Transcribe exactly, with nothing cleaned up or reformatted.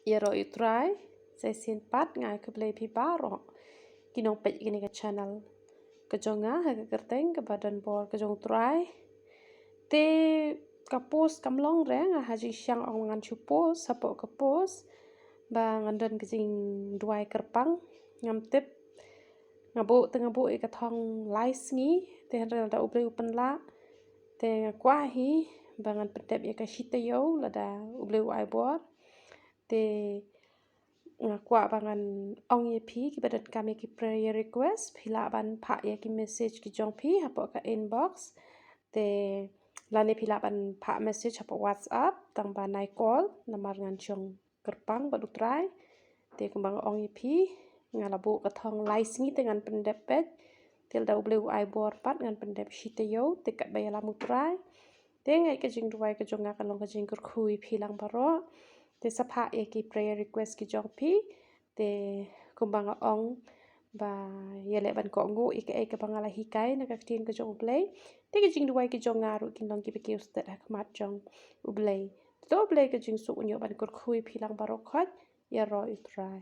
Ïaroh ïa u Trai. Sa shisien pat nga ai khublei phi baroh ki nongpeit kane ka channel ka jong nga ha ka kyrteng kaba donbor ka jong u Trai. Te ka post kam long re, nga ha jingshisha ong ngan shu post, hapoh ka post ba ngan don ka jingduwai kyrpang. Ngam tip, nga buh te nga buh ïa ka thong lai sngi, te hynrei lada U Blei u pynlah te nga kwah hi ba ngan pyndep ïa ka shi taïew lada U Blei u ai bor. Te nga kwah ba ngan ong ïa phi kiba donkam ïa ki prayer request, phi lah ban phah ïa ki message ki jong phi hapoh ka inbox. Te lane phi lah ban phah message hapoh WhatsApp, tang ba nai call namar ngan shong kyrpang bad u Trai. Te kumba nga ong ïa phi, nga la buh ka thong lai sngi te ngan pyndep peit. Te lada U Blei u ai bor pat ngan pyndep shi taïew, te katba ïalam u Trai. Te nga ïa ka jingduwai ka jong nga ka long ka jingkyrkhu ïa phi lang baroh. Te sa phah ïa ki prayer request ki jong phi. Te kumba nga ong ba ïaleh ban kohnguh ïa kaei kaba nga la hikai na ka ktien ka jong U Blei. Te ki jingduwai ki jong nga ruh kin long kiba kiew stet ha khmat jong U Blei. To U Blei ka jingsuk un ïoh ban kyrkhu ïa phi lang baroh khoit. Ïaroh ïa u Trai.